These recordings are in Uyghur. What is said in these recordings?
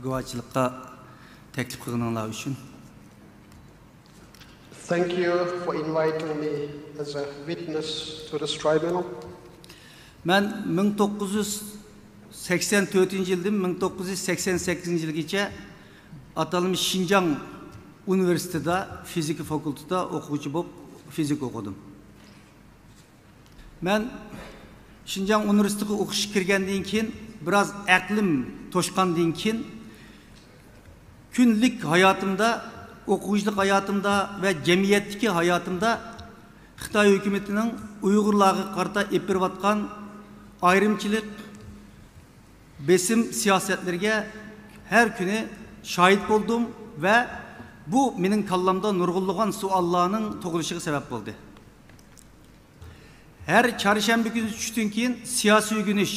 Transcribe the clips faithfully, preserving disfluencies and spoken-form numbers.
گۇۋاھچىلىققا تەكلىپ قىلغىنىڭلار ئۈچۈن. Thank you for inviting me as a witness to this tribunal. مەن مىڭ توققۇز يۈز سەكسەن تۆتىنچى يىلدىن مىڭ توققۇز يۈز سەكسەن سەككىزىنچى يىلغىچە ئاتالمىش شىنجاڭ ئۇنىۋېرسىتېتىدا فىزىكا فاكۇلتېتىدا ئوقۇغۇچى بولۇپ فىزىكا ئوقۇدۇم. مەن شىنجاڭ ئۇنىۋېرسىتېتىغا ئوقۇشقا كىرگەندىن كېيىن، بىراز ئەقلىم توشقاندىن كېيىن، كۈندىلىك ھاياتىمدا، ئوقۇغۇچىلىق ھاياتىمدا ۋە جەمئىيەتتىكى ھاياتىمدا خىتاي ھۆكۈمىتىنىڭ ئۇيغۇرلارغا قارىتا ئېلىپ بېرىۋاتقان ئايرىمچىلىق، بېسىم سىياسەتلىرىگە ھەر كۈنى شاھىت بولدۇم ۋە بۇ مېنىڭ كاللامدا نۇرغۇنلىغان سوئاللارنىڭ تۇغۇلۇشىغا سەۋەب بولدى. ھەر چارشەنبە كۈنى چۈشتىن كېيىن سىياسىي ئۆگىنىش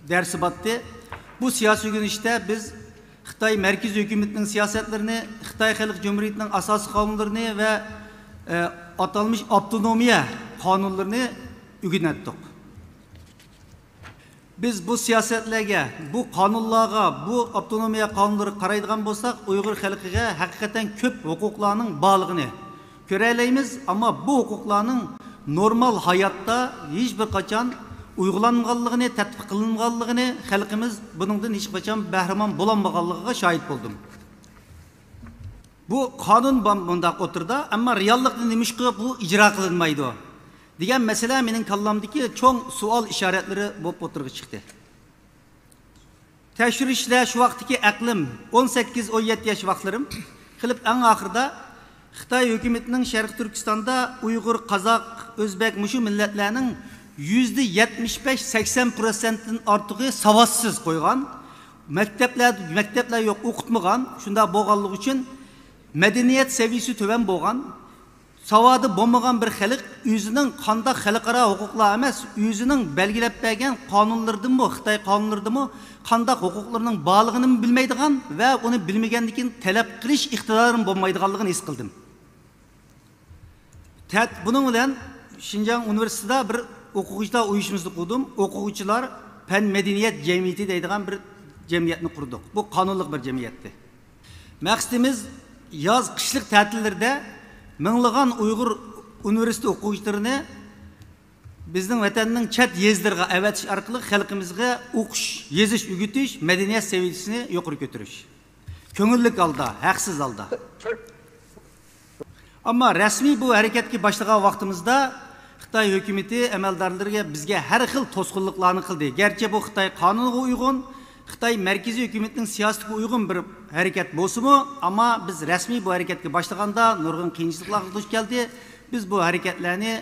دەرسى بارتتى. بۇ سىياسىي ئۆگىنىشتە بىز خىتاي مەركىزىي ھۆكۈمىتىنىڭ سىياسەتلىرىنى، خىتاي خەلق جۇمھۇرىيىتىنىڭ ئاساسىي قانۇنلىرىنى ۋە، ئە، ئاتالمىش ئاپتونومىيە قانۇنلىرىنى ئۆگىنەتتۇق. بىز بۇ سىياسەتلەرگە، بۇ قانۇنلارغا، بۇ ئاپتونومىيە قانۇنلىرىغا قارايدىغان بولساق، ئۇيغۇر خەلقىگە ھەقىقەتەن كۆپ ھوقۇقلارنىڭ بارلىقىنى كۆرەلەيمىز، ئەمما بۇ ھوقۇقلارنىڭ نورمال ھاياتتا ھېچ بىر قاچان ئۇيغۇلانمىغانلىقىنى، تەتبىق قىلىنمىغانلىقىنى، خەلقىمىز بۇنىڭدىن ھېچ قاچان بەھرىمەن بولالمىغانلىقىغا شاھىت بولدۇم. بۇ قانۇن بار مۇنداق ئوتتۇرىدا، ئەمما رېئاللىقتا نېمىشقا بۇ ئىجرا قىلىنمايدۇ دېگەن مەسىلە مېنىڭ كاللامدىكى چوڭ سوئال ئىشارەتلىرى بولۇپ ئوتتۇرىغا چىقتى. تەكشۈرۈشلەر شۇ ۋاقىتتىكى ئەقلىم، ئون سەككىز، ئون يەتتە ياش ۋاقىتلىرىم، قىلىپ ئەڭ ئاخىرىدا خىتاي ھۆكۈمىتىنىڭ شەرقىي تۈركىستاندا ئۇيغۇر، قازاق، ئۆزبەك، مۇشۇ مىللەتلەرنىڭ يۈزدە يەتمىش بەش، سەكسەن پىرسەنتتىن ئارتۇقى ساۋاتسىز قويغان، مەكتەپلەر، مەكتەپلەر يوق، ئوقۇتمىغان، شۇنداق بولغانلىقى ئۈچۈن مەدەنىيەت سەۋىيىسى تۆۋەن بولغان، ساۋادى بولمىغان بىر خەلق ئۆزىنىڭ قانداق خەلقئارا ھوقۇقلار ئەمەس، ئۆزىنىڭ بەلگىلەپ بەرگەن قانۇنلىرىدىمۇ، خىتاي قانۇنلىرىدىمۇ قانداق ھوقۇقلىرىنىڭ بارلىقىنىمۇ بىلمەيدىغان ۋە ئۇنى بىلمىگەندىن كېيىن تەلەپ قىلىش ئىقتىدارىمۇ بولمايدىغانلىقىنى ھېس قىلدىم. تەت-، بۇنىڭ بىلەن شىنجاڭ ئۇنىۋېرسىتېتىدا بىر ئوقۇغۇچىلار ئۇيۇشمىسىنى قۇردۇم. ئوقۇغۇچىلار پەن مەدەنىيەت جەمئىيىتى دەيدىغان بىر جەمئىيەتنى قۇردۇق. بۇ قانۇنلۇق بىر جەمئىيەتتى. مەقسىتىمىز ياز، قىشلىق تەتىللىرىدە مىڭلىغان ئۇيغۇر ئۇنىۋېرسىتېت ئوقۇغۇچىلىرىنى بىزنىڭ ۋەتەننىڭ چەت يېزىلىرىغا ئەۋەتىش ئارقىلىق خەلقىمىزگە ئوقۇش، يېزىش، ئۆگىتىش، مەدەنىيەت سەۋىيەسىنى يۇقىرى كۆتۈرۈش. كۆڭۈللۈك ھالدا، ھەقسىز ھالدا. ئەمما رەسمىي بۇ ھەرىكەتكە باشلىغان ۋاقتىمىزدا خىتاي ھۆكۈمىتى ئەمەلدارلىرى بىزگە ھەر خىل توسقۇنلۇقلارنى قىلدى. گەرچە بۇ خىتاي قانۇنىغا ئۇيغۇن، خىتاي مەركىزىي ھۆكۈمىتىنىڭ سىياسىتىگە ئۇيغۇن بىر ھەرىكەت بولسىمۇ، ئەمما بىز رەسمىي بۇ ھەرىكەتكە باشلىغاندا نۇرغۇن قىيىنچىلىقلارغا دۇچ كەلدى. بىز بۇ ھەرىكەتلەرنى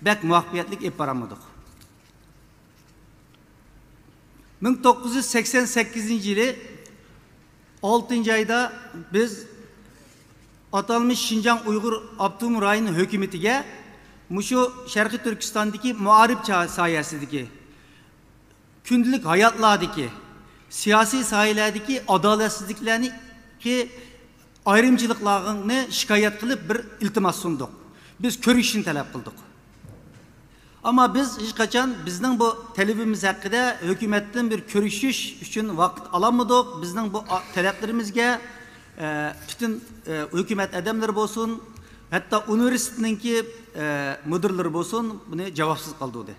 بەك مۇۋەپپەقىيەتلىك ئېلىپ بارالمىدۇق. مىڭ توققۇز يۈز سەكسەن سەككىزىنچى يىلى ئالتىنچى ئايدا بىز ئاتالمىش شىنجاڭ ئۇيغۇر ئاپتونوم رايون ھۆكۈمىتىگە مۇشۇ شەرقىي تۈركىستاندىكى مائارىپ چا-، ساھەسىدىكى، كۈندىلىك ھاياتلاردىكى، سىياسىي ساھەلەردىكى ئادالەتسىزلىكلەرنى، ئايرىمچىلىقلارنى شىكايەت قىلىپ بىر ئىلتىماس سۇندۇق. بىز كۆرۈشۈشنى تەلەپ قىلدۇق. ئەمما بىز ھېچقاچان بىزنىڭ بۇ تەلىپىمىز ھەققىدە ھۆكۈمەتتىن بىر كۆرۈشۈش ئۈچۈن ۋاقىت ئالالمىدۇق. بىزنىڭ بۇ ئا-، تەلەپلىرىمىزگە، ئە، پۈتۈن، ئە، ھۆكۈمەت ئادەملىرى بولسۇن، ھەتتا ئۇنىۋېرسىتېتنىڭكى، ئە، مۇدىرلىرى بولسۇن، بۇنى جاۋابسىز قالدۇردى.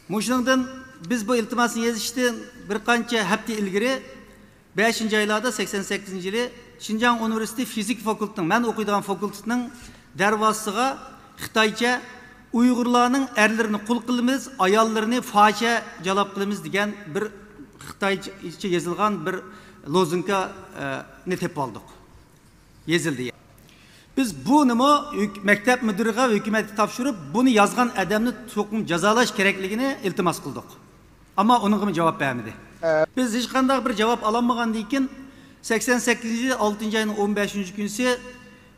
مۇشۇنىڭدىن بىز بۇ ئىلتىماسنى يېزىشتىن بىر قانچە ھەپتە ئىلگىرى، بەشىنچى ئايلاردا، سەكسەن سەككىزىنچى يىلى شىنجاڭ ئۇنىۋېرسىتېتى فىزىكا فاكۇلتېتىنىڭ، مەن ئوقۇيدىغان فاكۇلتېتنىڭ دەرۋازىسىغا خىتايچە «ئۇيغۇرلارنىڭ ئەرلىرىنى قۇل قىلىمىز، ئاياللىرىنى پاھىشە جالاپ قىلىمىز» دېگەن بىر خىتايچە يېزىلغان بىر لوزۇنكا، ئە، نى تېپىپ ئالدۇق. يېزىلدى. بىز بۇنىمۇ ھۆك-، مەكتەپ مۇدىرىغا، ھۆكۈمەتكە تاپشۇرۇپ، بۇنى يازغان ئادەمنى چوقۇم جازالاش كېرەكلىكىنى ئىلتىماس قىلدۇق. ئەمما ئۇنىڭغىمۇ جاۋاب بەرمىدى. ئە، بىز ھېچقانداق بىر جاۋاب ئالالمىغاندىن كېيىن، سەكسەن سەككىزىنچى يىلى ئالتىنچى ئاينىڭ ئون بەشىنچى كۈنىسى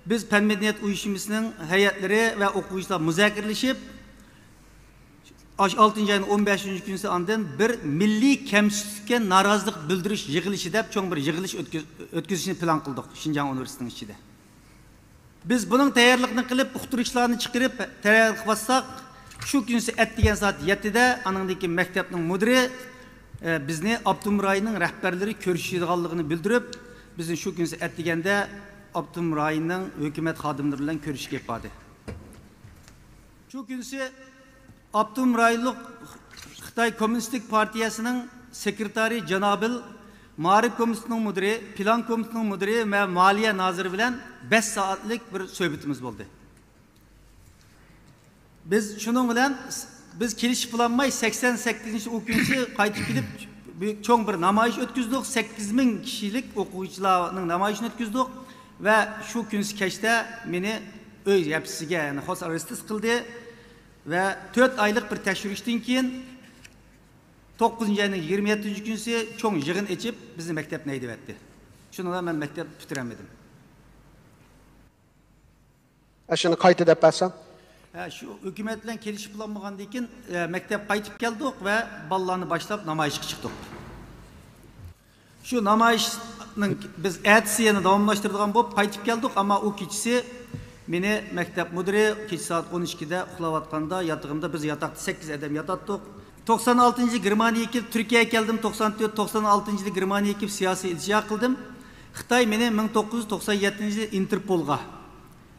بىز پەن مەدەنىيەت ئۇيۇشمىسىنىڭ ھەيئەتلىرى ۋە ئوقۇغۇچىلار مۇزاكىرىلىشىپ، ئاشۇ ئالتىنچى ئاينىڭ ئون بەشىنچى كۈنىسى ئاندىن بىر مىللىي كەمسىتىشكە نارازىلىق بىلدۈرۈش يىغىلىشى دەپ چوڭ بىر يىغىلىش ئۆتكۈز-، ئۆتكۈزۈشنى پىلان قىلدۇق شىنجاڭ ئۇنىۋېرسىتېتىنىڭ ئىچىدە. بىز بۇنىڭ تەييارلىقىنى قىلىپ، ئۇقتۇرۇشلارنى چىقىرىپ تەييارلىق باسساق، شۇ كۈنىسى ئەتىگەن سائەت يەتتىدە ئانىڭدىن كېيىن مەكتەپنىڭ مۇدىرى ئە، بىزنى ئاپتونوم رايوننىڭ رەھبەرلىرى كۆرۈشىدىغانلىقىنى بىلدۈرۈپ، بىزنى شۇ كۈنسى ئەتىگەندە ئاپتونوم رايوننىڭ ھۆكۈمەت خادىملىرى بىلەن كۆرۈشۈشكە ئېلىپ باردى. شۇ كۈنسى ئاپتونوم رايونلۇق خىتاي كوممۇنىستىك پارتىيەسىنىڭ سېكرېتارى جانابىل، مائارىپ كومىتېتىنىڭ مۇدىرى، پىلان كومىتېتىنىڭ مۇدىرى ۋە مالىيە نازىرى بىلەن بەش سائەتلىك بىر سۆھبىتىمىز بولدى. بىز شۇنىڭ بىلەن، بىز كېلىشىپ بولالماي، سەكسەن سەككىزىنچى ئۇ كۈنسى قايتىپ كېلىپ، بىر چوڭ بىر نامايىش ئۆتكۈزدۇق. سەككىز مىڭ كىشىلىك ئوقۇغۇچىلارنىڭ نامايىشىنى ئۆتكۈزدۇق ۋە شۇ كۈنسى كەچتە مېنى ئۆي ھەپسىسىگە، يەنى خاس ئارېستىس قىلدى ۋە تۆت ئايلىق بىر تەكشۈرۈشتىن كېيىن، توققۇزىنچى ئاينىڭ يىگىرمە يەتتىنچى كۈنسى چوڭ يىغىن ئېچىپ، بىزنى مەكتەپتىن ھەيدىۋەتتى. شۇنىڭ بىلەن مەن مەكتەپ پۈتتۈرەلمىدىم. ئاشۇنى قايتا دەپ بەرسەڭ. ھە، شۇ ھۆكۈمەت بىلەن كېلىشىپ بولالمىغاندىن كېيىن، ئە، مەكتەپ قايتىپ كەلدۇق ۋە بالىلارنى باشلاپ نامايىشقا چىقتۇق. شۇ نامايىشنىڭ بىز ئەتىسى يەنە داۋاملاشتۇرىدىغان بولۇپ قايتىپ كەلدۇق، ئەمما ئۇ كېچىسى مېنى مەكتەپ مۇدىرى كېچە سائەت ئون ئىككىدە ئۇخلاۋاتقاندا ياتىقىمدا، بىز ياتاقتا سەككىز ئادەم ياتاتتۇق. توقسان ئالتىنچى يىلى گېرمانىيەگە كېلىپ تۈركىيەگە كەلدىم. توقسان تۆت، توقسان ئالتىنچى يىلى گېرمانىيەگە كېلىپ سىياسىي ئىلتىجا قىلدىم. خىتاي مېنى مىڭ توققۇز يۈز توقسان يەتتىنچى يىلى ئىنتېرپولغا،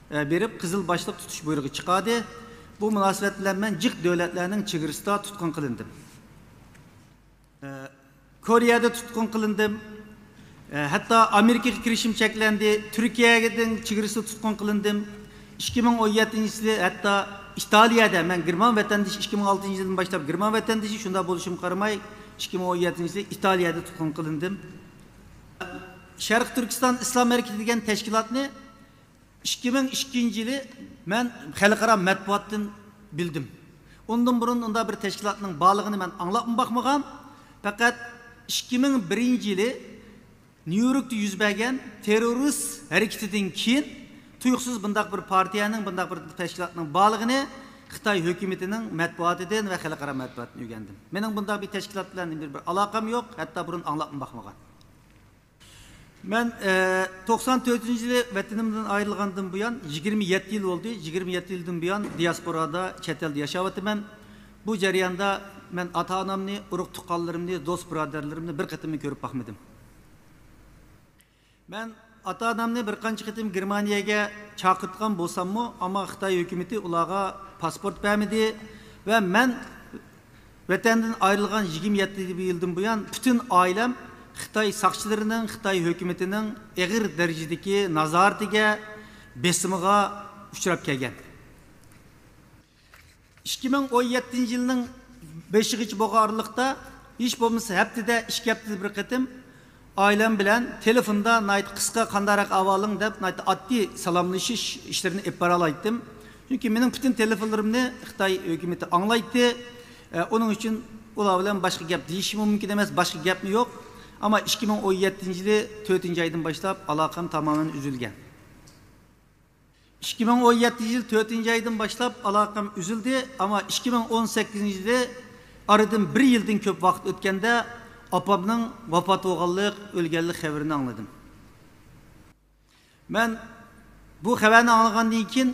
ئە، بېرىپ قىزىل باشلىق تۇتۇش بۇيرۇقى چىقاردى. بۇ مۇناسىۋەت بىلەن مەن جىق دۆلەتلەرنىڭ چېگرىسىدا تۇتقۇن قىلىندىم. ئە، كورېيەدە تۇتقۇن قىلىندىم. ئە، ھەتتا ئامېرىكىغا كىرىشىم چەكلەندى. تۈركىيەنىڭ چېگرىسىدا تۇتقۇن قىلىندىم. ئىككى مىڭ ئون يەتتىنچى يىلى ھەتتا ئىتالىيەدە، مەن گېرمان ۋەتەندىشى، ئىككى مىڭ ئالتىنچى يىلدىن باشلاپ گېرمان ۋەتەندىشى، شۇنداق بولۇشۇمغا قارىماي، ئىككى مىڭ ئون يەتتىنچى يىلى ئىتالىيەدە تۇتقۇن قىلىندىم. شەرقىي تۈركىستان ئىسلام ھەرىكىتى دېگەن تەشكىلاتنى ئىككى مىڭ ئىككىنچى يىلى مەن خەلقئارا مەتبۇئاتتىن بىلدىم. ئۇندىن بۇرۇن ئۇنداق بىر تەشكىلاتنىڭ بارلىقىنى مەن ئاڭلاپمۇ باقمىغان. پەقەت ئىككى مىڭ بىرىنچى يىلى نيۇ يوركتا يۈز بەرگەن تېررورىست ھەرىكىتىدىن كېيىن تۇيۇقسىز بۇنداق بىر پارتىيەنىڭ، بۇنداق بىر تەشكىلاتنىڭ بارلىقىنى خىتاي ھۆكۈمىتىنىڭ مەتبۇئاتىدىن ۋە خەلقئارا مەتبۇئاتتىن ئۆگەندىم. مېنىڭ بۇنداق بىر تەشكىلات بىلەن بىر، بىر ئالاقەم يوق، ھەتتا بۇرۇن ئاڭلاپمۇ باقمىغان. مەن، ئە، توقسان تۆتىنچى يىلى ۋەتىنىمدىن ئايرىلغاندىن بۇيان يىگىرمە يەتتە يىل بولدى. يىگىرمە يەتتە يىلدىن بۇيان دىياسپورادا، چەت ئەلدە ياشاۋاتىمەن. بۇ جەرياندا مەن ئاتا-ئانامنى، ئۇرۇق-تۇغقانلىرىمنى، دوست-بۇرادەرلىرىمنى بىر قېتىممۇ كۆرۈپ باقمىدىم. مەن ئاتا-ئانامنى بىر قانچە قېتىم گېرمانىيەگە چاقىرتقان بولساممۇ، ئەمما خىتاي ھۆكۈمىتى ئۇلارغا پاسپورت بەرمىدى ۋە مەن ۋەتەندىن ئايرىلغان يىگىرمە يەتتە يىلدىن بۇيان پۈتۈن ئائىلەم خىتاي ساقچىلىرىنىڭ، خىتاي ھۆكۈمىتىنىڭ ئېغىر دەرىجىدىكى نازارىتىگە، بېسىمىغا ئۇچراپ كەلگەن. ئىككى مىڭ ئون يەتتىنچى يىلنىڭ بېشىغىچە بولغان ئارىلىقتا ھېچ بولمىسا ھەپتىدە ئىككى ھەپتىدە بىر قېتىم ئائىلەم بىلەن تېلېفوندا ناھايىتى قىسقا، «قانداقراق ئەھۋالىڭ؟» دەپ ناھايىتى ئاددىي سالاملىشىش ئىشلىرىنى ئېلىپ بارالايتتىم. چۈنكى مېنىڭ پۈتۈن تېلېفونلىرىمنى خىتاي ھۆكۈمىتى ئاڭلايتتى. ئە، ئۇنىڭ ئۈچۈن ئۇلار بىلەن باشقا گەپ دېيىشىممۇ مۇمكىن ئەمەس، باشقا گەپمۇ يوق. ئەمما ئىككى مىڭ ئون يەتتىنچى يىلى تۆتىنچى ئايدىن باشلاپ ئالاقەم تامامەن ئۈزۈلگەن. ئىككى مىڭ ئون يەتتىنچى يىل تۆتىنچى ئايدىن باشلاپ ئالاقەم ئۈزۈلدى، ئەمما ئىككى مىڭ ئون سەككىزىنچى يىلى ئارىدىن بىر يىلدىن كۆپ ۋاقىت ئۆتكەندە ئاپامنىڭ ۋاپات بولغانلىق، ئۆلگەنلىك خەۋىرىنى ئاڭلىدىم. مەن بۇ خەۋەرنى ئاڭلىغاندىن كېيىن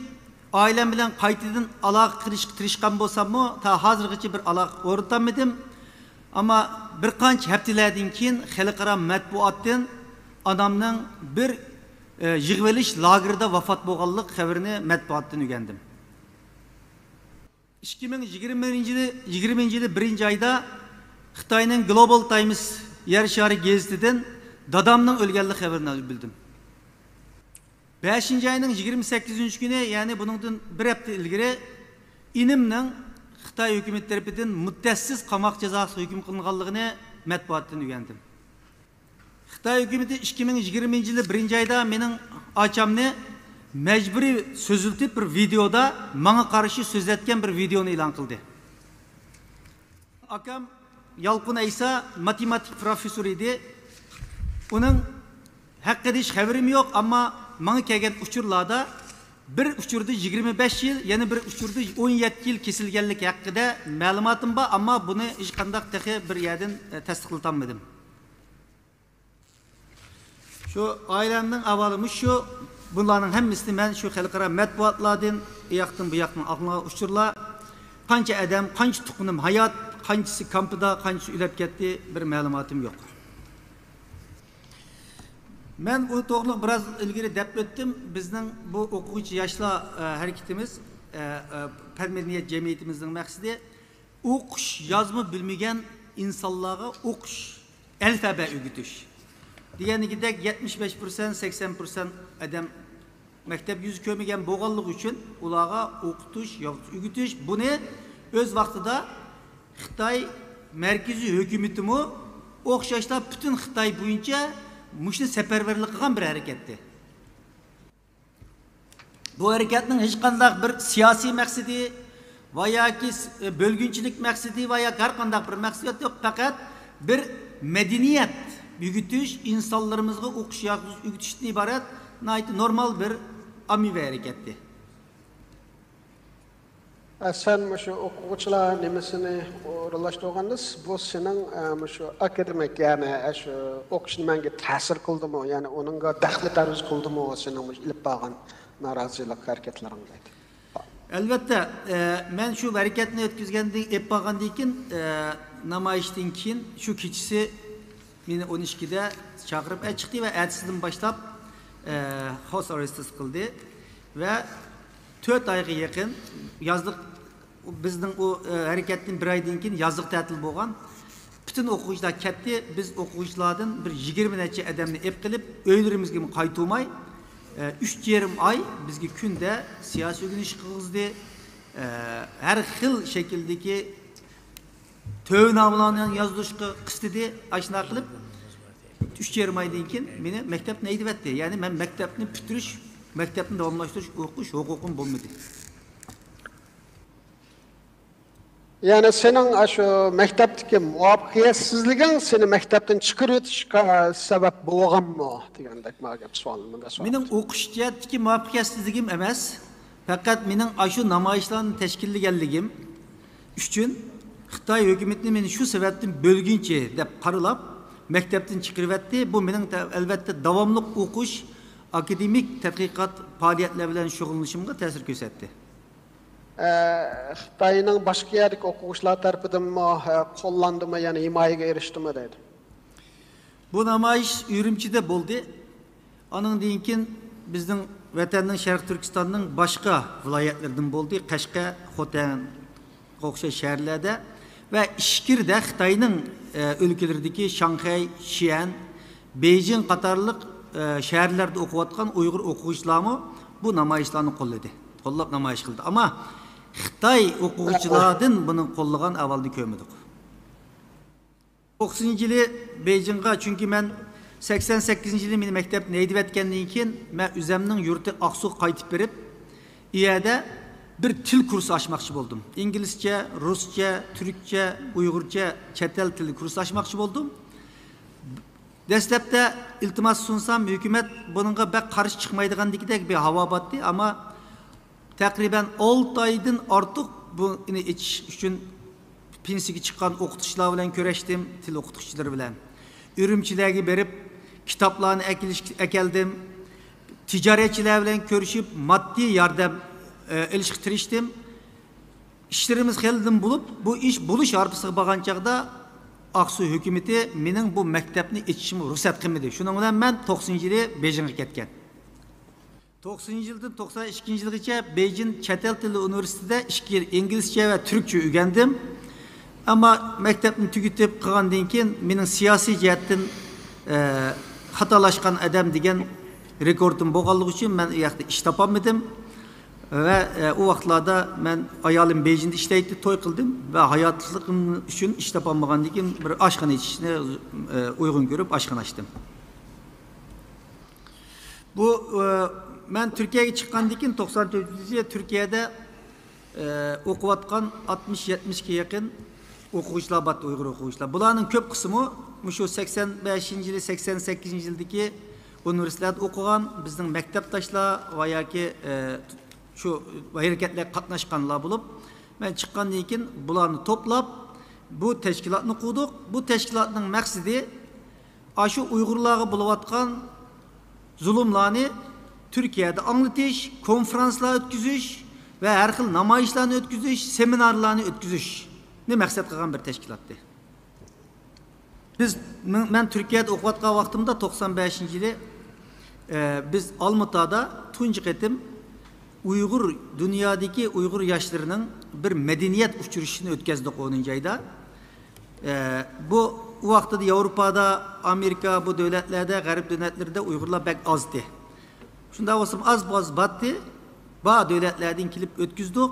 ئائىلەم بىلەن قايتىدىن ئالاقە قىلىشقا تىرىشقان بولساممۇ، تا ھازىرغىچە بىر ئالاقە ئورنىتالمىدىم. ئەمما بىر قانچە ھەپتىلەردىن كېيىن خەلقئارا مەتبۇئاتتىن ئانامنىڭ بىر، ئە، يىغىۋېلىش لاگېرىدا ۋاپات بولغانلىق خەۋىرىنى مەتبۇئاتتىن ئۆگەندىم. ئىككى مىڭ يىگىرمە بىرىنچى يىلى، يىگىرمىنچى يىلى بىرىنچى ئايدا خىتاينىڭ گلوبال تايمس يەر شارى گېزىتىدىن دادامنىڭ ئۆلگەنلىك خەۋىرىنى بىلدىم. بەشىنچى ئاينىڭ يىگىرمە سەككىزىنچى كۈنى، يەنى بۇنىڭدىن بىر ھەپتە ئىلگىرى، ئىنىمنىڭ خىتاي ھۆكۈمىتى تەرىپىدىن مۇددەتسىز قاماق جازاسىغا ھۆكۈم قىلىنغانلىقىنى مەتبۇئاتتىن ئۆگەندىم. خىتاي ھۆكۈمىتى ئىككى مىڭ يىگىرمىنچى يىلى بىرىنچى ئايدا مېنىڭ ئاچامنى مەجبۇرىي سۆزلىتىپ، بىر ۋىدېئودا ماڭا قارشى سۆزلەتكەن بىر ۋىدېئونى ئېلان قىلدى. ئاكام يالقۇن ئەيسا ماتېماتىك پروفېسسورى ئىدى. ئۇنىڭ ھەققىدە ھېچ خەۋىرىم يوق، ئەمما ماڭا كەلگەن ئۇچۇرلاردا بىر ئۇچۇردا يىگىرمە بەش يىل، يەنە بىر ئۇچۇردا ئون يەتتە يىل كېسىلگەنلىكى ھەققىدە مەلۇماتىم بار، ئەمما بۇنى ھېچقانداق تېخى بىر يەردىن، ئە، تەستىقلىتالمىدىم. شۇ ئائىلەمنىڭ ئەھۋالى مۇشۇ. بۇلارنىڭ ھەممىسىنى مەن شۇ خەلقئارا مەتبۇئاتلاردىن، ئۇ ياقتىن بۇ ياقتىن ئاڭلىغان ئۇچۇرلار. قانچە ئادەم، قانچە تۇغقىنىم ھايات، قانچىسى كامپىدا، قانچىسى ئۆلۈپ كەتتى، بىر مەلۇماتىم يوق. مەن ئۇ توغرىلىق بىراز ئىلگىرى دەپ ئۆتتۈم. بىزنىڭ بۇ ئوقۇغۇچى ياشلار، ئە، ھەرىكىتىمىز، ئە، ئە، پەن مەدەنىيەت جەمئىيىتىمىزنىڭ مەقسىتى ئوقۇش يازما بىلمىگەن ئىنسانلارغا ئوقۇش، ئەلپەبە ئۆگىتىش. دېگەندىكىدەك يەتمىش بەش پىرسەنت، سەكسەن پىرسەنت ئادەم مەكتەپ يۈزى كۆرمىگەن بولغانلىقى ئۈچۈن ئۇلارغا ئوقۇتۇش، يازغۇچ ئۆگىتىش، بۇنى ئۆز ۋاقتىدا خىتاي مەركىزىي ھۆكۈمىتىمۇ ئوخشاشلا پۈتۈن خىتاي بويىچە مۇشۇنى سەپەرۋەرلىك قىلغان بىر ھەرىكەتتى. بۇ ھەرىكەتنىڭ ھېچقانداق بىر سىياسىي مەقسىتى ۋە ياكى س-، بۆلگۈنچىلىك مەقسىتى ۋە ياكى ھەر قانداق بىر مەقسىتى يوق، پەقەت بىر مەدەنىيەت ئۆگىتىش، ئىنسانلىرىمىزغا ئوقۇش يازغۇچ ئۆگىتىشتىن ئىبارەت ناھايىتى نورمال بىر ئاممىۋى ھەرىكەتتى. ئە، سەن مۇشۇ ئوقۇغۇچىلار نېمىسىنى ئورۇنلاشتۇرغاندا، بۇ سېنىڭ، ئە، مۇشۇ ئاكادېمىك، يەنى، ئە، شۇ ئوقۇش نېمەڭگە تەسىر قىلدىمۇ؟ يەنى ئۇنىڭغا دەخلى تەرۇز قىلدىمۇ سېنىڭ مۇشۇ ئېلىپ بارغان نارازىلىق ھەرىكەتلىرىڭ دەيدۇ. ئەلۋەتتە، ئە، مەن شۇ ھەرىكەتنى ئۆتكۈزگەندىن، ئېلىپ بارغاندىن كېيىن، ئە، نامايىشتىن كېيىن شۇ كېچىسى مېنى ئون ئىككىدە چاقىرىپ ئەچىقتى ۋە ئەتىسىدىن باشلاپ، ئە، خاوس ئارېست قىلدى ۋە تۆت ئايغا يېقىن يازلىق، بىزنىڭ ئۇ، ئە، ھەرىكەتتىن بىر ئايدىن كېيىن يازلىق تەتىل بولغان. پۈتۈن ئوقۇغۇچىلار كەتتى. بىز ئوقۇغۇچىلاردىن بىر يىگىرمە نەچچە ئادەمنى ئېلىپ قېلىپ، ئۆيلىرىمىزگىمۇ قايتۇرماي، ئە، ئۈچ يېرىم ئاي بىزگە كۈندە سىياسىي ئۆگىنىش قىلغۇزدى. ئە، ھەر خىل شەكىلدىكى تۆۋەن نامىلارنى يازدۇرۇشقا قىستىدى. ئاشۇنداق قىلىپ، ئۈچ يېرىم ئايدىن كېيىن مېنى مەكتەپتىن ھەيدىۋەتتى. يەنى مەن مەكتەپنى پۈتتۈرۈش، مەكتەپنى داۋاملاشتۇرۇش، ئوقۇش ھوقۇقۇم بولمىدى. يەنى سېنىڭ ئاشۇ مەكتەپتىكى مۇۋەپپەقىيەتسىزلىكىڭ سېنى مەكتەپتىن چىقىرىۋېتىشكە سەۋەب بولغانمۇ دېگەندەك ماڭا گەپ سوئال، مۇنداق سوئال. مېنىڭ ئوقۇش جەھەتتىكى مۇۋەپپەقىيەتسىزلىكىم ئەمەس، پەقەت مېنىڭ ئاشۇ نامايىشلارنى تەشكىللىگەنلىكىم ئۈچۈن خىتاي ھۆكۈمىتىنى مېنى شۇ سەۋەبتىن بۆلگۈنچى دەپ قارىلاپ، مەكتەپتىن چىقىرىۋەتتى. بۇ مېنىڭ، ئەلۋەتتە، داۋاملىق ئوقۇش، ئاكادېمىك تەتقىقات پائالىيەتلەر بىلەن شۇغۇللىنىشىمغا تەسىر كۆرسەتتى. ئە، خىتاينىڭ باشقا يەردىكى ئوقۇغۇچىلار تەرىپىدىنمۇ، ئە، قوللاندىمۇ، يەنى ھىمايىگە ئېرىشتىمۇ دەيدۇ. بۇ نامايىش ئۈرۈمچىدە بولدى. ئانىڭدىن كېيىن بىزنىڭ ۋەتەننىڭ شەرقىي تۈركىستاننىڭ باشقا ۋىلايەتلىرىدىن بولدى. قەشقەر، خوتەن، ئوخشاش شەھەرلەردە ۋە ئىچكىرىدە خىتاينىڭ، ئە، ئۆلكىلىرىدىكى شاڭخەي، شيەن، بېيجىڭ قاتارلىق، ئە، شەھەرلەردە ئوقۇۋاتقان ئۇيغۇر ئوقۇغۇچىلارمۇ بۇ نامايىشلارنى قوللىدى. قوللاپ نامايىش قىلدى. ئەمما خىتاي ئوقۇغۇچىلاردىن بۇنى قوللىغان ئەھۋالنى كۆرمىدۇق. توقسىنىنچى يىلى بېيجىڭغا، چۈنكى مەن سەكسەن سەككىزىنچى يىلى مېنى مەكتەپتىن ھەيدىۋەتكەندىن كېيىن، مەن ئۆزەمنىڭ يۇرتى ئاقسۇغا قايتىپ بېرىپ، ئۇ يەردە بىر تىل كۇرسى ئاچماقچى بولدۇم. ئىنگلىزچە، رۇسچە، تۈركچە، ئۇيغۇرچە چەت ئەل تىلى كۇرسى ئاچماقچى بولدۇم. دەسلەپتە ئىلتىماس سۇنسام، ھۆكۈمەت بۇنىڭغا بەك قارشى چىقمايدىغاندىكىدەك بىر ھاۋا بارتتى، ئەمما تەقرىبەن ئالتە ئايدىن ئارتۇق بۇنى ئېچىش ئۈچۈن پېنسىيەگە چىققان ئوقۇتقۇچىلار بىلەن كۆرۈشتۈم، تىل ئوقۇتقۇچىلىرى بىلەن. ئۈرۈمچىلەرگە بېرىپ، كىتابلارنى ئەكېلىش، ئەكەلدىم. تىجارەتچىلەر بىلەن كۆرۈشۈپ، ماددىي ياردەم، ئە، ئېلىشقا تىرىشتىم. ئىشلىرىمىز خېلىدىن بولۇپ، بۇ ئىش بولۇش ھارپىسىغا بارغان چاغدا ئاقسۇ ھۆكۈمىتى مېنىڭ بۇ مەكتەپنى ئېچىشىمغا رۇخسەت قىلمىدى. شۇنىڭ بىلەن مەن توقسىنىنچى يىلى بېيجىڭغا كەتكەن. توقسىنىنچى يىلدىن توقسان ئىككىنچى يىلغىچە بېيجىڭ چەت ئەل تىلى ئۇنىۋېرسىتېتىدا ئىككى يىل ئىنگلىزچە ۋە تۈركچە ئۆگەندىم. ئەمما مەكتەپنى تۈگىتىپ قىلغاندىن كېيىن مېنىڭ سىياسىي جەھەتتىن، ئە، خاتالاشقان ئادەم دېگەن رېكورتۇم بولغانلىقى ئۈچۈن مەن ئۇ ياقتا ئىش تاپالمىدىم. ۋە، ئە، ئۇ ۋاقىتلاردا مەن، ئايالىم بېيجىڭدا ئىشلەيتتى، توي قىلدىم ۋە ھاياتلىقىم ئۈچۈن ئىش تاپالمىغاندىن كېيىن بىر ئاشخانا ئېچىشنى، ئە، ئۇيغۇن كۆرۈپ ئاشخانا ئاچتىم. بۇ، ئە، مەن تۈركىيەگە چىققاندىن كېيىن توقسان تۆتىنچى يىلى تۈركىيەدە، ئە، ئوقۇۋاتقان ئاتمىش، يەتمىشكە يېقىن ئوقۇغۇچىلار بارتتى، ئۇيغۇر ئوقۇغۇچىلار. بۇلارنىڭ كۆپ قىسمى مۇشۇ سەكسەن بەشىنچى يىلى، سەكسەن سەككىزىنچى يىلدىكى ئۇنىۋېرسىتېتتا ئوقۇغان بىزنىڭ مەكتەپداشلار ۋە ياكى، ئە، شۇ ھەرىكەتلەرگە قاتناشقانلار بولۇپ، مەن چىققاندىن كېيىن بۇلارنى توپلاپ، بۇ تەشكىلاتنى قۇردۇق. بۇ تەشكىلاتنىڭ مەقسىتى ئاشۇ ئۇيغۇرلارغا بولۇۋاتقان زۇلۇملارنى تۈركىيەدە ئاڭلىتىش، كونفرانسلار ئۆتكۈزۈش ۋە ھەر خىل نامايىشلارنى ئۆتكۈزۈش، سېمىنارلارنى ئۆتكۈزۈش. مەقسەت قىلغان بىر تەشكىلاتتى. بىز، مەن، مەن تۈركىيەدە ئوقۇۋاتقان ۋاقتىمدا، توقسان بەشىنچى يىلى، ئە، بىز ئالمۇتادا تۇنجى قېتىم ئۇيغۇر، دۇنيادىكى ئۇيغۇر ياشلىرىنىڭ بىر مەدەنىيەت ئۇچرىشىشىنى ئۆتكەزدۇق ئونىنچى ئايدا. ئە، بۇ، ئۇ ۋاقتىدا ياۋروپادا، ئامېرىكا، بۇ دۆلەتلەردە، غەرب دۆلەتلىرىدە ئۇيغۇرلار بەك ئازدى. شۇنداق بولسىمۇ ئاز-باز باتتى. بار دۆلەتلەردىن كېلىپ ئۆتكۈزدۇق.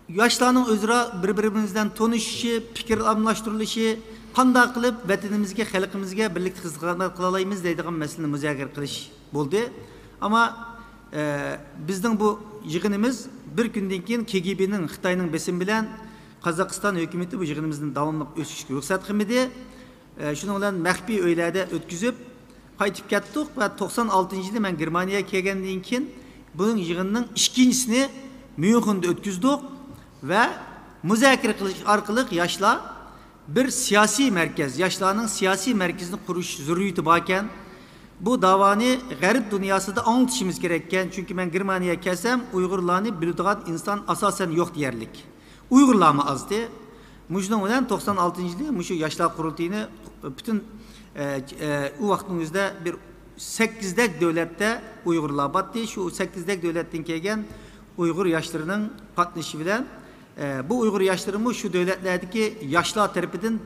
ياشلارنىڭ ئۆزئارا بىر-بىرىمىز بىلەن تونۇشۇشى، پىكىر ئالماشتۇرۇلۇشى، قانداق قىلىپ ۋەتىنىمىزگە، خەلقىمىزگە بىرلىكتە خىزمەت قىلالايمىز دەيدىغان مەسىلىنى مۇزاكىرە قىلىش بولدى. ئەمما، ئە، بىزنىڭ بۇ يىغىنىمىز بىر كۈندىن كېيىن كېگېبېنىڭ، خىتاينىڭ بېسىمى بىلەن قازاقىستان ھۆكۈمىتى بۇ يىغىنىمىزنى داۋاملىق ئۆتكۈزۈشكە رۇخسەت قىلمىدى. ئە، شۇنىڭ بىلەن مەخپىي ئۆيلەردە ئۆتكۈزۈپ، قايتىپ كەتتۇق ۋە توقسان ئالتىنچى يىلى مەن گېرمانىيەگە كەلگەندىن كېيىن، بۇنىڭ يىغىنىنىڭ ئىككىنچىسىنى ميۇنخېندا ئۆتكۈزدۇق ۋە مۇزاكىرە قىلىش ئارقىلىق ياشلار بىر سىياسىي مەركەز، ياشلارنىڭ سىياسىي مەركىزىنى قۇرۇش زۆرۈرىيىتى باركەن، بۇ داۋانى غەرب دۇنياسىدا ئاڭلىتىشىمىز كېرەككەن، چۈنكى مەن گېرمانىيەگە كەلسەم، ئۇيغۇرلارنى بىلىدىغان ئىنسان ئاساسەن يوق دېيەرلىك. ئۇيغۇرلارمۇ ئازدى. مۇشۇنىڭ بىلەن توقسان ئالتىنچى يىلى مۇشۇ ياشلار قۇرۇلتىيىنى پۈتۈن، ئە، ئە، ئۇ ۋاقىتنىڭ ئۆزىدە بىر سەككىزدەك دۆلەتتە ئۇيغۇرلار باتتى. شۇ سەككىزدەك دۆلەتتىن كەلگەن ئۇيغۇر ياشلىرىنىڭ قاتنىشىشى بىلەن، ئە، بۇ ئۇيغۇر ياشلىرىمۇ شۇ دۆلەتلەردىكى ياشلار تەرىپىدىن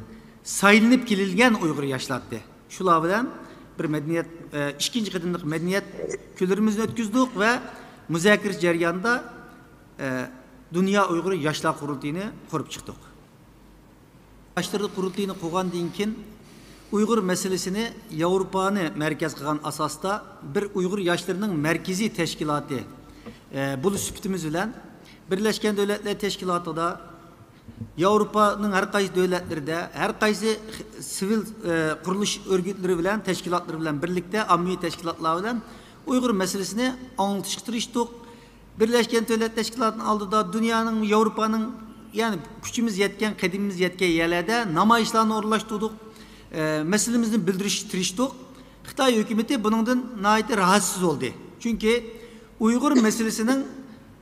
سايلىنىپ كېلىنگەن ئۇيغۇر ياشلارتى. شۇلار بىلەن بىر مەدەنىيەت، ئە، ئىككىنچى قېتىملىق مەدەنىيەت كۈنلىرىمىزنى ئۆتكۈزدۇق ۋە مۇزاكىرە جەريانىدا، ئە، دۇنيا ئۇيغۇر ياشلار قۇرۇلتىيىنى قۇرۇپ چىقتۇق. ياشلار قۇرۇلتىيىنى قۇرغاندىن كېيىن، ئۇيغۇر مەسىلىسىنى ياۋروپانى مەركەز قىلغان ئاساستا بىر ئۇيغۇر ياشلىرىنىڭ مەركىزىي تەشكىلاتى، ئە، بولۇش سۈپىتىمىز بىلەن بىرلەشكەن دۆلەتلەر تەشكىلاتىدا، ياۋروپانىڭ ھەر قايسى دۆلەتلىرىدە، ھەر قايسى سىۋىل، ئە، قۇرۇلۇش ئۆرگۈتلىرى بىلەن، تەشكىلاتلىرى بىلەن بىرلىكتە، ئاممىۋى تەشكىلاتلار بىلەن ئۇيغۇر مەسىلىسىنى ئاڭلىتىشقا تىرىشتۇق. بىرلەشكەن دۆلەت تەشكىلاتىنىڭ ئالدىدا، دۇنيانىڭ، ياۋروپانىڭ، يەنى كۈچىمىز يەتكەن، قەدىمىمىز يەتكەن يەرلەردە نامايىشلارنى ئورۇنلاشتۇردۇق. ئە، مەسىلىمىزنى بىلدۈرۈشكە تىرىشتۇق. خىتاي ھۆكۈمىتى بۇنىڭدىن ناھايىتى راھەتسىز بولدى. چۈنكى ئۇيغۇر مەسىلىسىنىڭ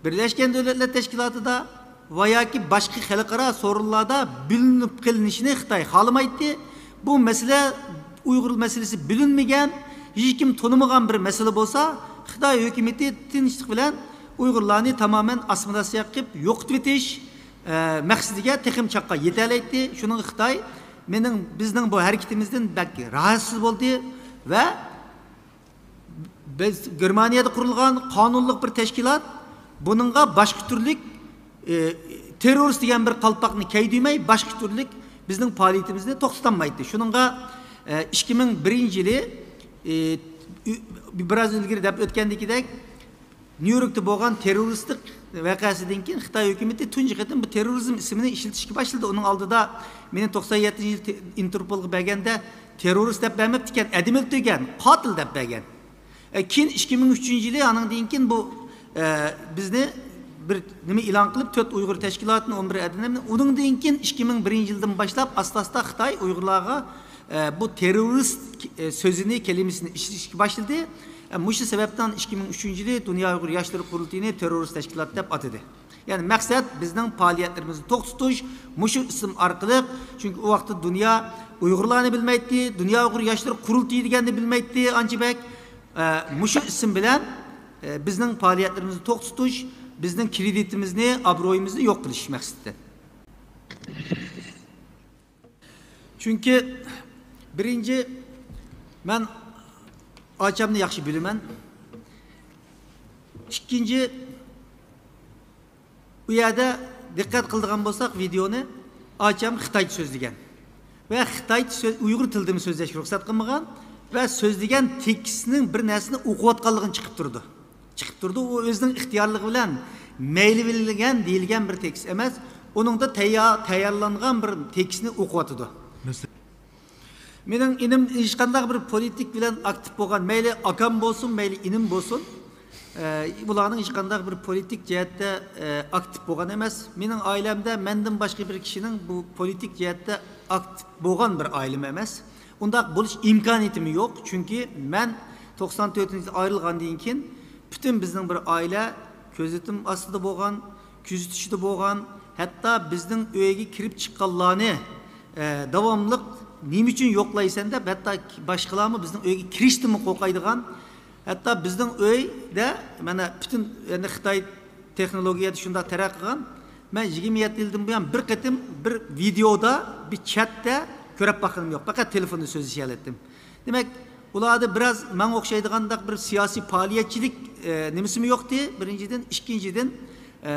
بىرلەشكەن دۆلەتلەر تەشكىلاتىدا ۋە ياكى باشقا خەلقئارا سورۇنلاردا بىلىنىپ قېلىنىشىنى خىتاي خالىمايتتى. بۇ مەسىلە، ئۇيغۇر مەسىلىسى بىلىنمىگەن، ھېچكىم تونۇمىغان بىر مەسىلە بولسا، خىتاي ھۆكۈمىتى تىنچلىق بىلەن ئۇيغۇرلارنى تامامەن ئاسسىمىلياتسىيە قىلىپ يوقىتىۋېتىش، ئە، مەقسىتىگە تېخىمۇ چاققان يېتەلەيتتى. شۇنىڭغا خىتاي مېنىڭ، بىزنىڭ بۇ ھەرىكىتىمىزدىن بەك راھەتسىز بولدى ۋە بىز گېرمانىيەدە قۇرۇلغان قانۇنلۇق بىر تەشكىلات، بۇنىڭغا باشقا تۈرلۈك، ئى، تېررورىست دېگەن بىر قالپاقنى كىيدۈرمەي، باشقا تۈرلۈك بىزنىڭ پائالىيىتىمىزنى توختىتالمايتتى. شۇنىڭغا، ئى، ئىككى مىڭ بىرىنچى يىلى، ئى، ئۈ-، بىراز ئىلگىرى دەپ ئۆتكەندىكىدەك، نيۇ يوركتا بولغان تېررورىستلىق ۋەقەسىدىن كېيىن خىتاي ھۆكۈمىتى تۇنجى قېتىم بۇ تېررورىزم ئىسمىنى ئىشلىتىشكە باشلىدى. ئۇنىڭ ئالدىدا مېنى توقسان يەتتىنچى يىلى تې-، ئىنتېرپولغا بەرگەندە تېررورىست دەپ بەرمەپتىكەن، ئەدىمى ئۆلتۈرگەن، قاتىل دەپ بەرگەن. ئە، كېيىن ئىككى مىڭ ئۈچىنچى يىلى ئانىڭدىن كېيىن بۇ، ئە، بىزنى بىر نېمە ئېلان قىلىپ، تۆت ئۇيغۇر تەشكىلاتىنى، ئون بىر ئەدىنىمنى، ئۇنىڭدىن كېيىن ئىككى مىڭ بىرىنچى يىلدىن باشلاپ ئاستا-ئاستا خىتاي ئۇيغۇرلارغا، ئە، بۇ تېررورىست، ئە، سۆزىنى، كەلىمىسىنى ئىشلىتىشكە باشلىدى. ئە، مۇشۇ سەۋەبتىن ئىككى مىڭ ئۈچىنچى يىلى دۇنيا ئۇيغۇر ياشلىرى قۇرۇلتىيىنى تېررورىست تەشكىلات دەپ ئاتىدى. يەنى مەقسەت بىزنىڭ پائالىيەتلىرىمىزنى توختىتىش، مۇشۇ ئىسىم ئارقىلىق، چۈنكى ئۇ ۋاقىتتا دۇنيا ئۇيغۇرلارنى بىلمەيتتى، دۇنيا ئۇيغۇر ياشلىرى قۇرۇلتىيى دېگەننى بىلمەيتتى ئانچە بەك. ئە، مۇشۇ ئىسىم بىلەن، ئە، بىزنىڭ پائالىيەتلىرىمىزنى توختىتىش، بىزنىڭ كرېدىتىمىزنى، ئابرۇيىمىزنى يوق قىلىش مەقسىتىدىن. چۈنكى بىرىنچى، مەن ئاچامنى ياخشى بىلىمەن. ئىككىنچى، ئۇ يەردە دىققەت قىلىدىغان بولساق ۋىدېئونى، ئاچام خىتايچە سۆزلىگەن ۋە خىتايچە سۆز، ئۇيغۇر تىلىدىمۇ سۆزلەشكە رۇخسەت قىلمىغان ۋە سۆزلىگەن تېكىستنىڭ بىر نەرسىنى ئوقۇۋاتقانلىقىنى چىقىپ تۇرىدۇ. چىقىپ تۇرىدۇ. ئۇ ئۆزىنىڭ ئىختىيارلىقى بىلەن مەيلى بىلگەن، دېيىلگەن بىر تېكىست ئەمەس. ئۇنىڭدا تەييار-، تەييارلانغان بىر تېكىستنى ئوقۇۋاتىدۇ. مەسىلەن، مېنىڭ ئىنىم ھېچقانداق بىر پولىتىك بىلەن ئاكتىپ بولغان، مەيلى ئاكام بولسۇن، مەيلى ئىنىم بولسۇن، ئە، بۇلارنىڭ ھېچقانداق بىر پولىتىك جەھەتتە، ئە، ئاكتىپ بولغان ئەمەس. مېنىڭ ئائىلەمدە مەندىن باشقا بىر كىشىنىڭ بۇ پولىتىك جەھەتتە ئاكتىپ بولغان بىر ئائىلىمۇ ئەمەس. ئۇنداق بولۇش ئىمكانىيىتىمۇ يوق، چۈنكى مەن توقسان تۆتىنچى يىلى ئايرىلغاندىن كېيىن پۈتۈن بىزنىڭ بىر ئائىلە كۆزىتىم ئاستىدا بولغان، كۆزىتىشىدە بولغان، ھەتتا بىزنىڭ ئۆيگە كىرىپ چىققانلارنى، ئە، داۋاملىق نېمە ئۈچۈن يوقلايسەن دەپ، ھەتتا باشقىلارمۇ بىزنىڭ ئۆيگە كىرىشتىنمۇ قورقايدىغان، ھەتتا بىزنىڭ ئۆيدە، مانا، پۈتۈن، يەنى خىتاي تېخنولوگىيەدە شۇنداق تەرەققىي قىلغان. مەن يىگىرمە يەتتە يىلدىن بۇيان بىر قېتىم بىر ۋىدېودا، بىر چاتتا كۆرۈپ باققىنىم يوق. پەقەت تېلېفوندا سۆزلىشەلەتتىم. دېمەك، ئۇلاردا بىراز ماڭا ئوخشايدىغانداق بىر سىياسىي پائالىيەتچىلىك، ئە، نېمىسىمۇ يوقتى، بىرىنچىدىن. ئىككىنچىدىن، ئە،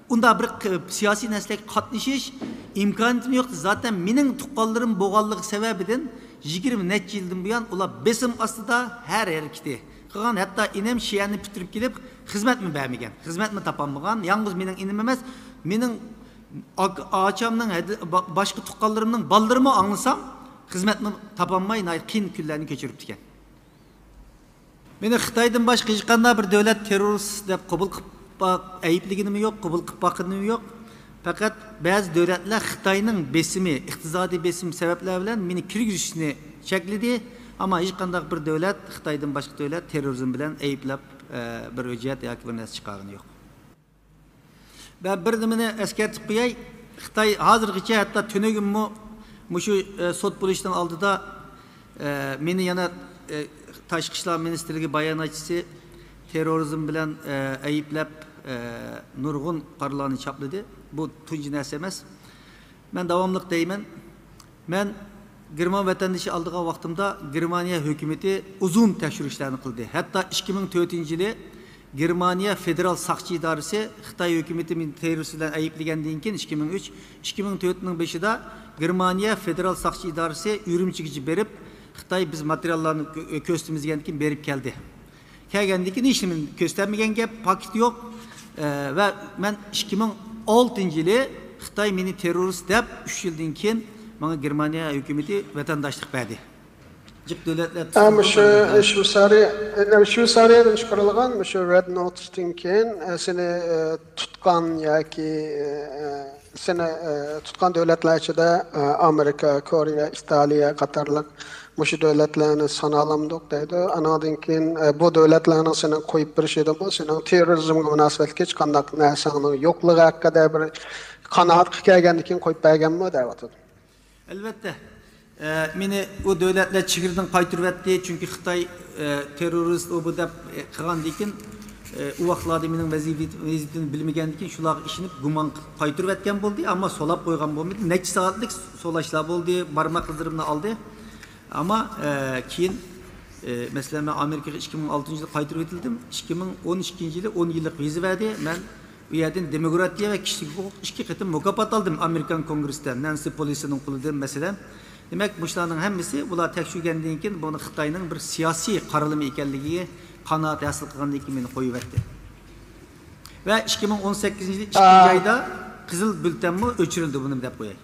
ئۇنداق بىر ق-، سىياسىي نەرسىلەرگە قاتنىشىش ئىمكانىيىتىم يوقتى. زاتەن مېنىڭ تۇغقانلىرىم بولغانلىقى سەۋەبىدىن يىگىرمە نەچچە يىلدىن بۇيان ئۇلار بېسىم ئاستىدا ھەر ھەرىكىتى قىلغان. ھەتتا ئىنىم شىئەنى پۈتتۈرۈپ كېلىپ خىزمەتمۇ بەرمىگەن، خىزمەتمۇ تاپالمىغان. يالغۇز مېنىڭ ئىنىم ئەمەس، مېنىڭ ئاك-، ئاچامنىڭ ھەددى-، با-، باشقا تۇغقانلىرىمنىڭ بالىلىرىمۇ ئاڭلىسام، خىزمەتنى تاپالماي، ناھايىتى قىيىن كۈنلەرنى كەچۈرۈپتىكەن. مېنى خىتايدىن باشقا ھېچقانداق بىر دەۋلەت تېررورىست دەپ قوبۇل قىلىپ باق-، ئەيىبلىگىنىمۇ يوق، قوبۇل قىلىپ باققىنىمۇ يوق. پەقەت بەزى دۆلەتلەر خىتاينىڭ بېسىمى، ئىقتىسادىي بېسىم سەۋەبلەر بىلەن مېنى كىرگۈزۈشنى چەكلىدى. ئەمما ھېچقانداق بىر دۆلەت، خىتايدىن باشقا دۆلەت تېررورىزم بىلەن ئەيىبلەپ، ئە، بىر ھۆججەت ياكى بىر نەرسە چىقارغىنى يوق. مەن بىر نېمىنى ئەسكەرتىپ قوياي. خىتاي ھازىرغىچە، ھەتتا تۈنۈگۈنمۇ مۇشۇ، ئە، سوت بولۇشنىڭ ئالدىدا، ئە، مېنى يەنە، ئە، تاشقى ئىشلار مىنىستىرلىكى باياناتچىسى تېررورىزم بىلەن، ئە، ئەيىبلەپ، ئە، نۇرغۇن قارىلارنى چاپلىدى. بۇ تۇنجى نەرسە ئەمەس. مەن داۋاملىق دەيمەن، مەن گېرمان ۋەتەندىشى ئالىدىغان ۋاقتىمدا گېرمانىيە ھۆكۈمىتى ئۇزۇن تەكشۈرۈشلەرنى قىلدى. ھەتتا ئىككى مىڭ تۆتىنچى يىلى گېرمانىيە فېدېرال ساقچى ئىدارىسى خىتاي ھۆكۈمىتى مېنى تېررورىست بىلەن ئەيىبلىگەندىن كېيىن، ئىككى مىڭ ئۈچ، ئىككى مىڭ تۆتنىڭ بېشىدا گېرمانىيە فېدېرال ساقچى ئىدارىسى ئۈرۈمچىگىچە بېرىپ، خىتاي بىز ماتېرىياللارنى كۆ-، كۆرسىتىمىز دېگەندىن كېيىن بېرىپ كەلدى. كەلگەندىن كېيىن ھېچنېمە كۆرسەتمىگەن گەپ، پاكىت يوق. ئە، ۋە مەن ئىككى مىڭ ئالتىنچى يىلى خىتاي مېنى تېررورىست دەپ، ئۈچ يىلدىن كېيىن ماڭا گېرمانىيە ھۆكۈمىتى ۋەتەنداشلىق بەردى. جىق دۆلەتلەر مۇشۇ شۋېتسارىيە، شۋېتسارىيەدىن چىقىرىلغان مۇشۇ رېد نوتىستىن كېيىن، ئە، سېنى، ئە، تۇتقان ياكى، ئە، سېنى، ئە، تۇتقان دۆلەتلەر ئىچىدە، ئە، ئامېرىكا، كورېيە، ئىتالىيە قاتارلىق مۇشۇ دۆلەتلەرنى سانالامدۇق دەيدۇ. ئانىڭدىن كېيىن، ئە، بۇ دۆلەتلەرنىڭ سېنىڭ قويۇپ بېرىشىدىمۇ، سېنىڭ تېررورىزمغا مۇناسىۋەتلىك ھېچقانداق نەرسەڭنىڭ يوقلۇقى ھەققىدە بىر قانائەتكە كەلگەندىن كېيىن قويۇپ بەرگەنمۇ دەۋاتىدۇ. ئەلۋەتتە، ئە، مېنى ئۇ دۆلەتلەر چېگرىدىن قايتۇرۇۋەتتى، چۈنكى خىتاي، ئە، تېررورىست ئۇ بۇ دەپ، ئە، قىلغاندىن كېيىن، ئە، ئۇ ۋاقىتلاردا مېنىڭ ۋەزىپە-، ۋەزىپىمنى بىلمىگەندىن كېيىن شۇلارغا ئىشىنىپ گۇمان قىلىپ قايتۇرۇۋەتكەن بولدى، ئەمما سولاپ قويغان بولمىدى. نەچچە سائەتلىك سولاشلار بولدى، بارماق ئىزلىرىمنى ئالدى. ئەمما، ئە، كېيىن، ئە، مەسىلەن، مەن ئامېرىكىغا ئىككى مىڭ ئالتىنچى يىلى قايتۇرۇۋېتىلدىم. ئىككى مىڭ ئون ئىككىنچى يىلى ئون يىللىق ۋىزا بەردى. مەن ئۇ يەردىن دېموكراتىيە ۋە كىشىلىك ھوقۇق ئىككى قېتىم مۇكاپات ئالدىم ئامېرىكان كونگرېسىدە، نەنسى پېلوسىنىڭ قولىدىن، مەسىلەن. دېمەك، مۇشۇلارنىڭ ھەممىسى ئۇلار تەكشۈرگەندىن كېيىن بۇنى خىتاينىڭ بىر سىياسىي قارىلىمى ئىكەنلىكىگە قانائەت ھاسىل قىلغاندىن كېيىن مېنى قويۇۋەتتى. ۋە ئىككى مىڭ ئون سەككىزىنچى يىلى ئىككىنچى ئايدا قىزىل بۈلتەنمۇ ئۆچۈرۈلدى، بۇنى دەپ قوياي.